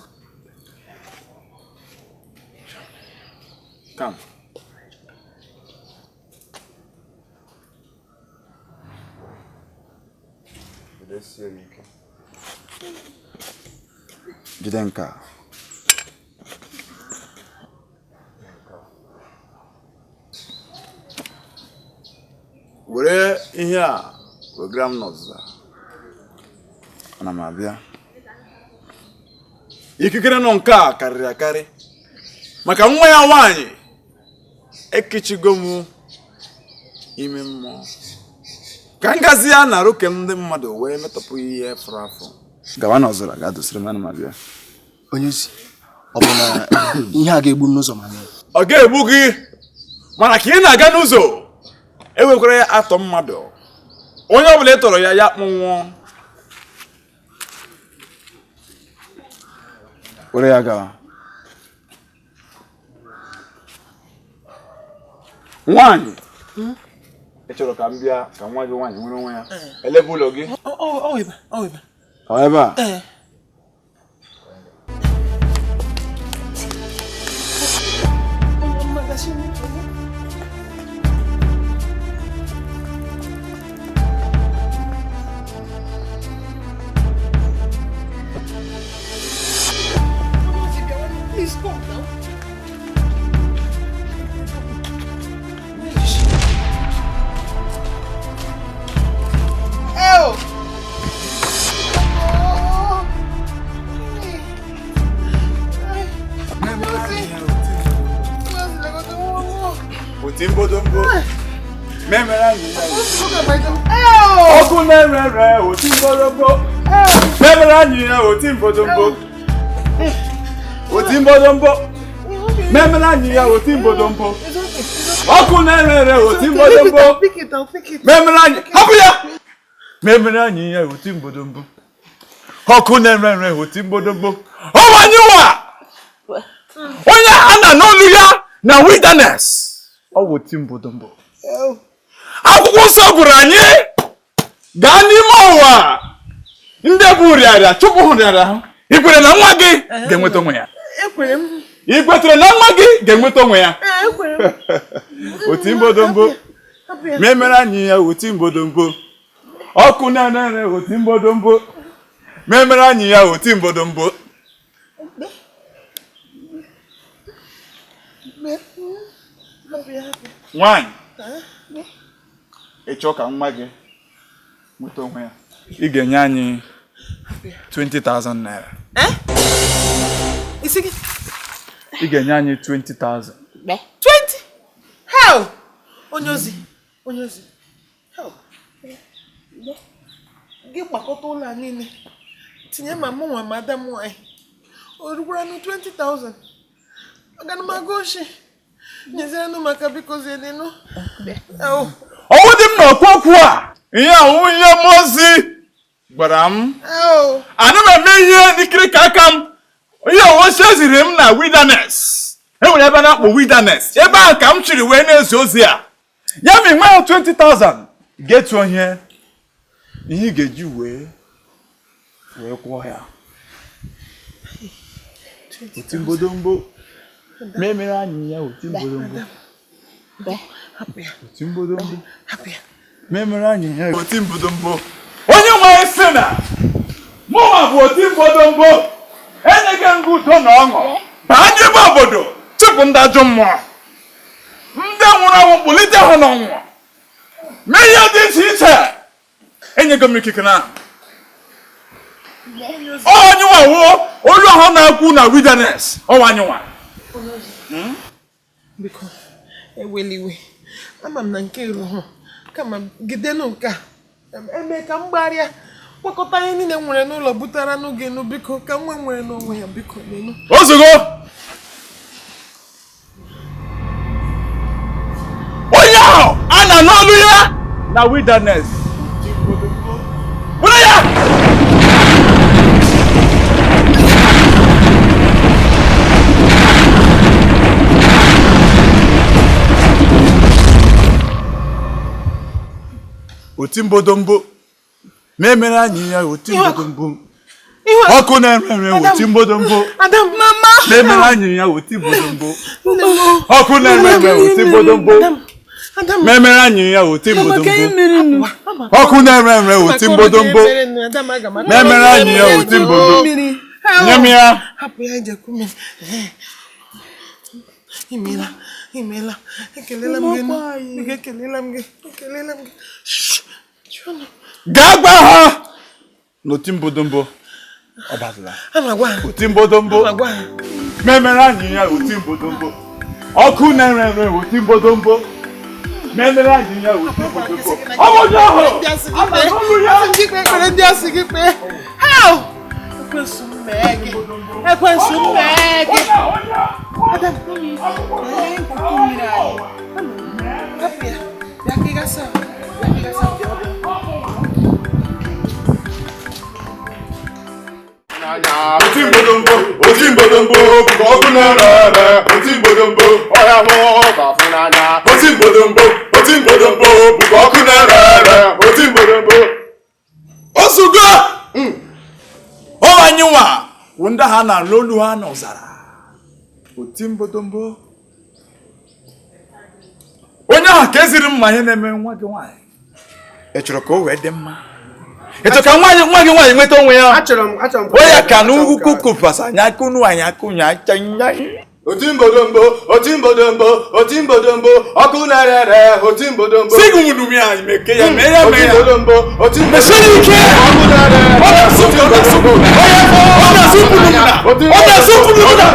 Come. Jide nke a. Were ihe a wegara m n'ọzụza. Ana m abịa. Ikikere nọ nke a karịrị akarị. Maka nwa ya nwaanyị ekechigo m ime mmụọ. Ka ngazi ya na-arụ ke ndị mmadụ wee metọpụ ihe fọrọ afọ. Gawa n'ọzara gaa dosiri m, ana m abịa. Onye isi, ọ bụ na ihe a ga-egbu n'ụzọ ma mee? Ọ ga-egbu gị, mana ka ị na-aga n'ụzọ ewekwara ya atọ mmadụ. Onye ọbụla ị tọrọ ya, ya kpụnwụọ. Were ya gawa. Nwaanyị, ị chọrọ ka m bịa ka nwa gị nwaanyị nwere onwe ya? Elebe ụlọ gị? Ọ ebe a? Please come now. Oh! Otimbodombo. Memera ni. Ọkụ na-ere otimbodombo. Memera ni otimbodombo. Otimbodombo. Memera ni otimbodombo. Ọkụ na-ere otimbodombo. Memera ni. Hapụ ya. Memera ni otimbodombo. Ọkụ na-ere otimbodombo. Ọwa nyụwa. Onye a na n'olu ya na wilderness. Ọ wụ otimbodombo. Akwụkwọ nsọ gwara anyị gaa n'ime ụwa ndị bụ rịarịa chụpụ hụ rịarịa ha. Ị kwere na nwa gị ga-enweta onwe ya? Ị kwetere na nwa gị ga-enweta onwe ya? Otimbodombo. Memere anyị ya otimbodombo. Ọkụ na-ere otimbodombo. Memere anyị ya otimbodombo. Nwaanyị, ị chọọ ka nwa gị nweta onwe ya, ị ga-enye anyị 20,000 naira. Ị ga-enye anyị 20,000. 20? How? Onye ozi, onye ozi. How? Gị gbakọta ụlọ a niile, tinye ma mụ nwa ma ada m nwaanyị. O rukwara nụ 20,000. Agana m aga oshi. Nyezienụ maka biko zienụ. Ọnwụ dị m n'okwu okwu a, ihe ahụ ihe mmụọ ozi gwara m. Ana m eme ihe n'ikiri ka aka m. Ihe owosi eziri m na wilderness. E nwere ebe a na-akpọ wilderness. Ebe ahụ ka m chiri wee na-ezi ozi a. Ya ma ị nweghị 20,000, Getu onye ihe ị ga-eji wee kwụọ ya. Oti mbodombo. Memere anyị ya oti mbodombo. Oti mbodombo. Memere anyị ya oti mbodombo. Onye nwe sị na mụnwa bụ oti mbodombo. Enyeghị ngụ udo na ọṅụ. Baa n'ime obodo tupu ndị ajọ mmụọ. Ndị nwụrụ anwụ kpụlite ha n'ọnwụ. Mee ihe dị iche iche. Enyego m ikike na onye nwa wo olu ahụ na-ekwu na wilderness ọwa anyị nwa. Biko ewela iwe, ama m na nke ruhu kama gidenụ nke a eme ka m gbarịa kpọkọta ihe niile nwere n'ụlọ butere n'oge nụ, biko ka nwa nwere n'onwe ya, biko nenu. Ozugbo onye ahụ a na-anụ olu ya na wilderness bụrụ ya. Oti mbodombo memere anyị ya oti mbodombo. Ọkụ na-ere ere oti mbodombo. Memere anyị ya oti mbodombo. Ọkụ na-ere ere oti mbodombo. Memere anyị ya oti mbodombo. Ọkụ na-ere ere oti mbodombo. Memere anyị ya oti mbodombo. Nye m ya. Hapụ ya ijekwu mmiri. Imeela, imeela. Ekelela m gị. Ekelela m gị. Ekelela m gị. Gaa gwa ha n'oti mbodombo ọ batala. Oti mbodombo memere anyị ya oti mbodombo. Ọkụ na-ere ere oti mbodombo. Memere anyị ya oti mbodombo. Ọ bụ onye ahụ ekpere ndị asị gị kpee. Ekwensu mee gị. Ekwensu mee gị. Adam, hapụ ya. Bịa ka ị gasa. Bịa ka ị gasa. Oti mbodombo, oti mbodombo, ọkụ na-ere ere, oti mbodombo, ọhịa hụ ọka n'anya. Oti mbodombo, oti mbodombo, ọkụ na-ere ere, oti mbodombo. Ozugbo! Ọ anyị nwa wụ ndị ha na-alụ olu ha n'ọzara. Oti mbodombo. Onye ahụ ka eziri mma ihe na-eme nwa gị nwaanyị. Ị chọrọ ka o wee dị mma? Ị chọrọ ka nwa gị nwaanyị nweta onwe ya? Onye ka n'ugwu kukupasa anya kunu anya kunya chanya. Oti mbodombo, oti mbodombo, oti mbodombo, ọkụ na-ere ere, oti mbodombo. Sị gị nwunu ya meke ya mee ya mee ya. Oti mbodombo, oti mbodombo, ọkụ na-ere ere, ọ na-asụ ọ na-asụ ọ na-asụ pụrụ na ọ na-asụ pụrụ na.